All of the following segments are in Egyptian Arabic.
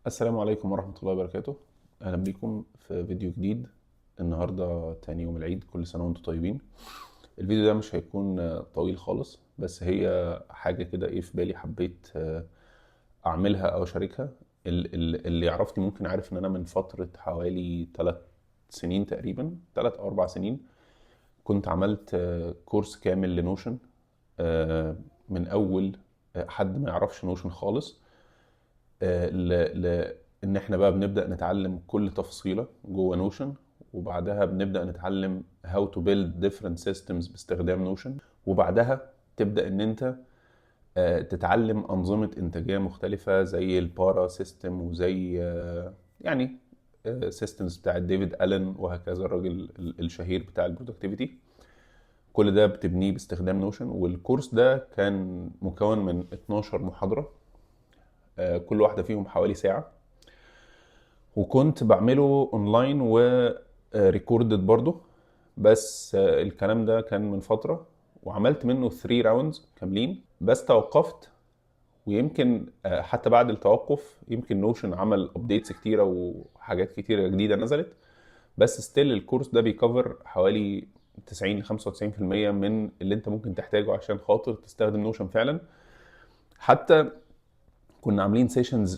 السلام عليكم ورحمة الله وبركاته. أهلا بكم في فيديو جديد. النهاردة تاني يوم العيد، كل سنة وانتم طيبين. الفيديو ده مش هيكون طويل خالص، بس هي حاجة كده ايه في بالي حبيت أعملها أو أشاركها. اللي يعرفني ممكن عارف إن أنا من فترة حوالي 3 سنين تقريبا، 3 أو 4 سنين، كنت عملت كورس كامل ل Notion، من أول حد ما يعرفش Notion خالص، ان احنا بقى بنبدا نتعلم كل تفصيله جوه Notion، وبعدها بنبدا نتعلم how to build different systems باستخدام Notion، وبعدها تبدا ان انت تتعلم انظمة انتاجية مختلفة زي ال PARA system وزي يعني systems بتاع ديفيد الن وهكذا، الراجل الشهير بتاع ال productivity. كل ده بتبنيه باستخدام Notion. والكورس ده كان مكون من 12 محاضرة، كل واحدة فيهم حوالي ساعة، وكنت بعمله اونلاين و recorded برضو، بس الكلام ده كان من فترة، وعملت منه 3 rounds كاملين، بس توقفت. ويمكن حتى بعد التوقف يمكن Notion عمل updates كتيرة وحاجات كتيرة جديدة نزلت، بس still الكورس ده بي cover حوالي 90 ل 95% من اللي انت ممكن تحتاجه عشان خاطر تستخدم Notion فعلا. حتى كنا عاملين sessions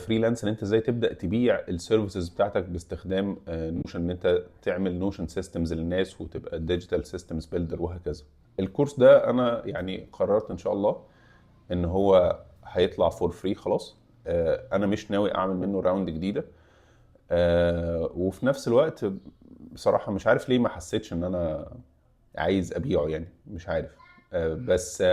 freelance ان انت ازاي تبدا تبيع ال services بتاعتك باستخدام Notion، ان انت تعمل Notion systems للناس وتبقى digital systems builder وهكذا. الكورس ده انا يعني قررت ان شاء الله ان هو هيطلع for free خلاص. انا مش ناوي اعمل منه round جديدة، وفي نفس الوقت بصراحة مش عارف ليه ما حسيتش ان انا عايز ابيعه، يعني مش عارف، بس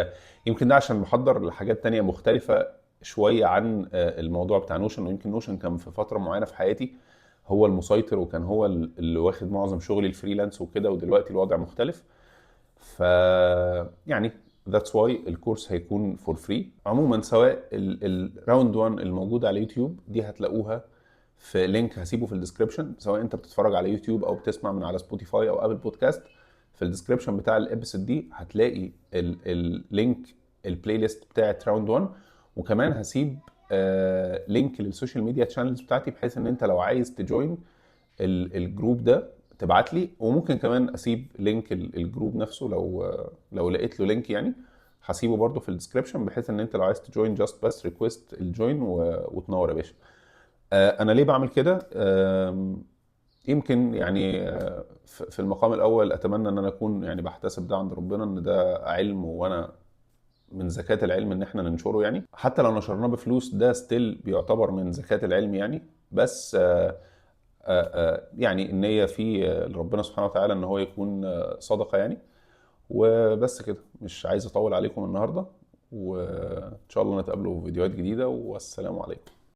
يمكن ده عشان بحضر لحاجات تانية مختلفة شوية عن الموضوع بتاع Notion. ويمكن Notion كان في فترة معينة في حياتي هو المسيطر، وكان هو اللي واخد معظم شغلي ال freelance وكده، ودلوقتي الوضع مختلف. ف يعني that's why الكورس هيكون for free. عموما سواء ال round 1 الموجودة على يوتيوب دي هتلاقوها في link هسيبه في ال description، سواء انت بتتفرج على يوتيوب او بتسمع من على Spotify او Apple Podcast، في ال description بتاع ال episode دي هتلاقي ال link ال playlist بتاعت round 1، وكمان هسيب link لل social media channels بتاعتي، بحيث ان انت لو عايز ت join ال group ده تبعت لي، وممكن كمان اسيب link ال group نفسه لو لقيت له link يعني هسيبه برده في ال description، بحيث ان انت لو عايز ت join just بس request ال join وتنور يا باشا. انا ليه بعمل كده؟ يمكن يعني في المقام الاول اتمنى ان انا اكون يعني بحتسب ده عند ربنا، ان ده علم وانا من زكاة العلم ان احنا ننشره، يعني حتى لو نشرناه بفلوس ده still بيعتبر من زكاة العلم يعني. بس يعني النية في لربنا سبحانه وتعالى ان هو يكون صدقة يعني. وبس كده، مش عايز اطول عليكم النهاردة، وان شاء الله نتقابلوا في فيديوهات جديدة، والسلام عليكم.